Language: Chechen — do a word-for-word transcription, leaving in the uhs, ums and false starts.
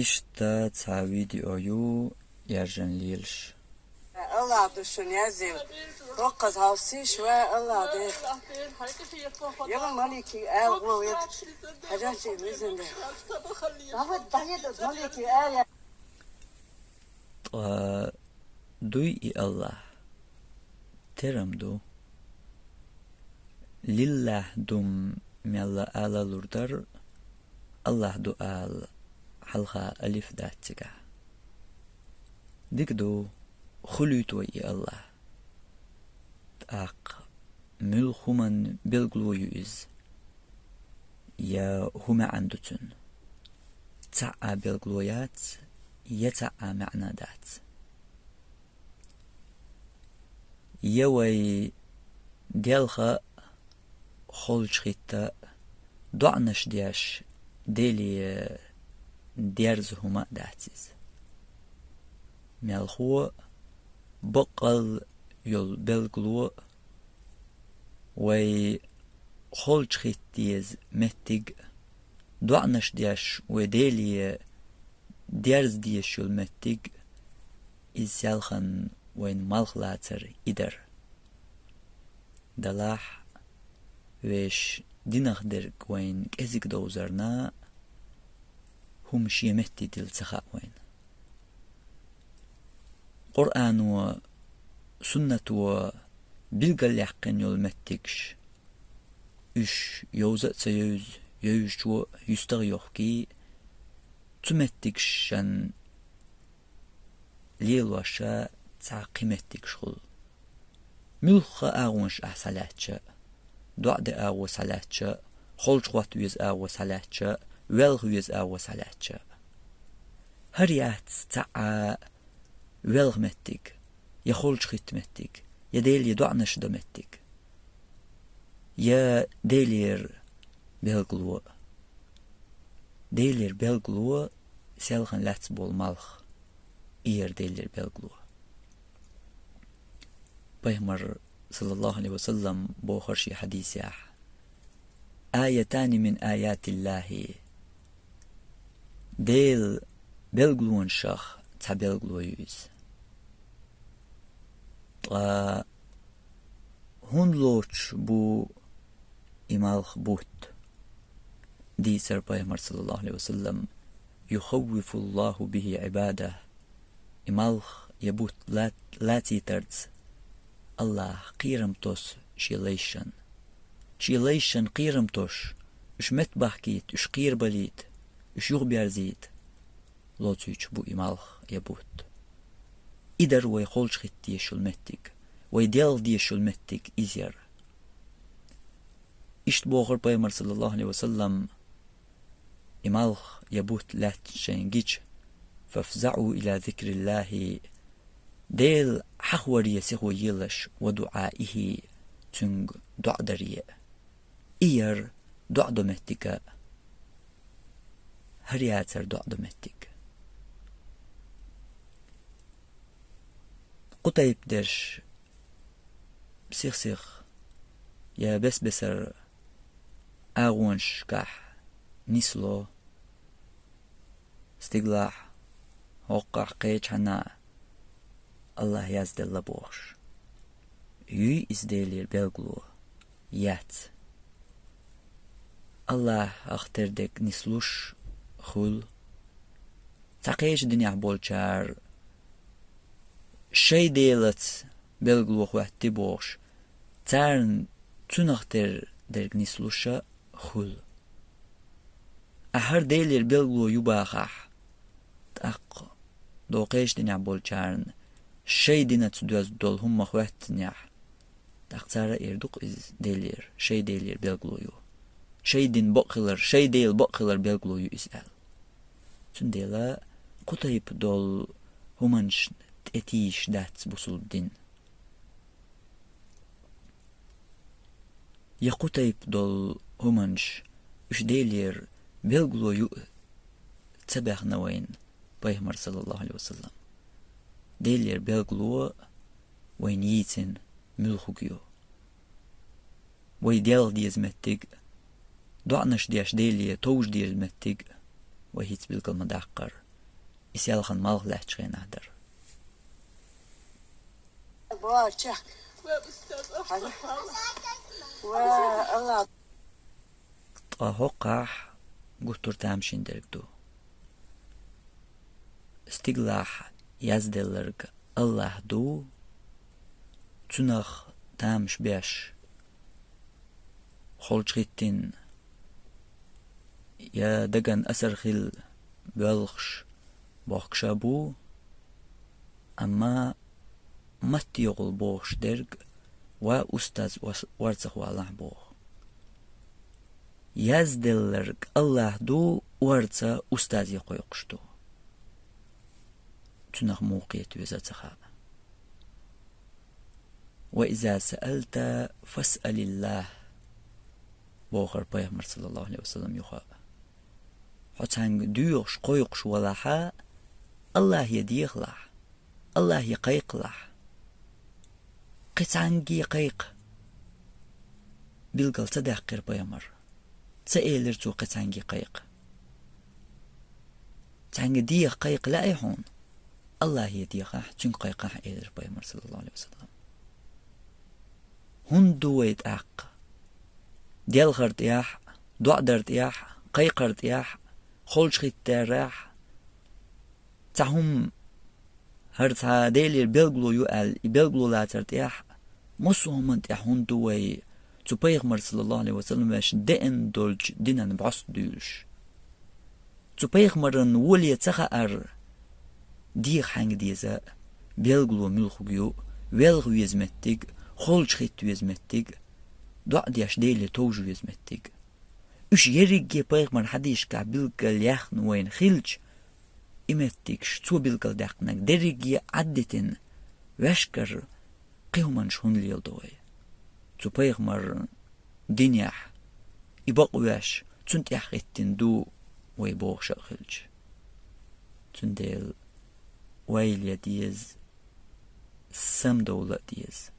Иштта цхьа видео ю, яржан лелаш. Аллах ду шун язил. Воккхаз хьалсиш ва Аллах де. Яла малики ал гол ед. Хажан чи визин де. Давай, давай, малики ал. Ткъа дуй и Аллах? Терам ду. Лиллах дум мелла ала лурдар, Аллах ду ал хьалха алиф дац цигахь. Дика ду, хулуьйту вай и Аллах. ТӀаккха муьлха хӀуман белгало ю иза? Я хӀун маьӀан ду цуьнан? Цхьа а белгало яц, я цхьа а маьӀна дац. Я вай делха а, холчахӀитта а, доӀанаш деш, Деле дерза хӀума а дац иза. Мелхо а, баккъал йолу белгало а, вай холчахӀитта деза меттиг а, доӀанаш деш, вай Деле дерза дезаш йолу меттиг а, иза селхана вайна малх лацар и дара. Делахь, вешан динах дерг вайна кӀезиг довзарна, хӀума шен метте дилла ца хаьа вайна. Къуръано, суннато билгалъяьккхина йолу меттигаш, уьш йовза а ца йовза, йовзучо юьстах йохкий, цу меттигашан лелош цхьа кхин меттигаш хуьлу. Муьлхха агӀонаш ахь схьалаьцча а, доӀа де агӀо схьалаьцча а, холчахӀотта веза агӀо схьалаьцча а, велха веза агӀо схьалаьцча а. ХӀара яц цхьа а велха меттиг, я холчахӀитта меттиг, я Деле доӀанаш дан меттиг, я Делера белгало а. Делера белгало селхана лаьцна болу малх, и яра Делера белгало. Пайхамар, саллаллаху Ӏалайхи ва саллам, бохура шен хьадисехь: «Аятани мин аятиллахи». Делан белгалонашах цхьа белгало ю иза. Ткъа хӀунда лоцуш бу и малх, бутт? Дийцира Пайхамар, саллаллаху Ӏалайхи ва саллам: «Юхаввифуллаху бихи Ӏибадах». И малх я бутт ла-, лацийтарца Аллах кхерам тосу шен лайшан. Шен лайшан кхерам тосуш, уьш меттабахкийта, уьш кхерабалийта, уьш юхаберзийта лоцуьйтуш бу и малх я бутт. И дара вай холчахӀитта дезаш йолу меттиг, вай делха дезаш йолу меттиг иза яра. Иштта бохура Пайхамар, саллаллаху Ӏалайхи ва саллам, и малх я бутт лаьцна шайна гича: «ФафзаӀу иля зикриллахи», Дела хьахаваре сихо елаш, «ва дуӀаихи», цуьнга доӀа даре. И яра доӀа до меттиг а, хӀара яцара доӀа до меттиг. Кху тайпа дерш сих-сиха я бес-бесара агӀонашкахь нисло, стигалахь, хӀокхахь, кхечахьана Аллах язделла бохуш. Юй иза Делера белгало? Яц. Аллахах тера дерг нислуш хуьлу. Цхьа кхечу динехь болчара шайн Делаца белгало хӀоьттий бохуш, царна цунах тера дерг нислуш а хуьлу. Ахь хӀара Делера белгало ю бахахь, тӀаккха доккхачу динехь болчарна шайн динаца доьзна долу хӀума ма хӀоьттинехь, тӀаккха цара а эр ду-кх иза Делера, шайн Делера белгало ю. Шайн дин бакъ хилар, шайн Дела бакъ хилар белгало ю иза аьлла. Цундела кху тайпа долу хӀуманаш тӀе тийсаш дац бусулба дин. Я кху тайпа долу хӀуманаш, уьш Делера белгало ю а ца баьхна вайна Пайхамар, саллаллаху Ӏалайхи ва саллам. Делера белгало вайна йийцина муьлхаг ю. Вай делха деза меттиг а, доӀанаш деш Деле товжа деза меттиг а вай хӀинца билгал ма даккхара. и селхан малх лаьттачу хенахь дара. Ткъа хӀокхахь гуттар а тамашийна дерг ду. Стигалахь язделларг АллахӀ ду, цунах тамаш беш, холчахӀиттина, я даган асар хилла боьлхуш бохкуш а бу, амма матта йогӀул бохуш дерг ва устаз ос-, орцах валахь боху. Язделларг АллахӀ ду, орца устазе кхойкхуш ду. Цунах муха кхета веза ца хаьа. «Ва иза саалта фасъалиллахӀ», бохура пайхамар, саллаллаху Ӏалайхи ва саллам, юха. Хьо цхьаьнга доьхуш, кхойкхуш валахьа, АллахӀе дехалахь, АллахӀе кхайкхалахь. Кхин цхьаьнге кхайкха. Билгал ца даьккхира пайхамар. Ца элира цо кхин цхьаьнге кхайкха. Цхьаьнга деха кхайкха лаьий хьуна? АллахӀе дехахь, цуьнга кхайкхахь, элира пайхамар, саллаллаху Ӏалайхи ва саллам. ХӀунда ду вай тӀаккха делхар тӀехь, доӀа дар тӀехь, кхайкхар тӀехь, холчахӀиттарехь, цхьа хӀума хӀара цхьа Делера билгало ю аьлла, и билгало лацар тӀехь, массо а хӀуманна тӀехь хӀунда ду вай цу пайхамар, саллаллаху Ӏалайхи ва саллам, вешан деана долчу динан бӀост дуьйлуш? Цу пайхамаран воле ца хаар, деха хьаьнга деза, билгало муьлхарг ю, велха веза меттиг, холчахӀитта веза меттиг, доӀа деш Деле товжа веза меттиг. Уьш ерриге пайхамар хьадисашкахь билггал яьхна вайна хилча, и меттигаш цо билгалдаьккхинарг дерриге Ӏаддитина, ваьшкара кхин хӀуманаш хӀунда леладо вай? Цу пайхамаран динехь и бакъвеш, цунна тӀехь хӀиттина ду вай бохуш а хилча. Цундела ойла ян деза, самадовла а деза.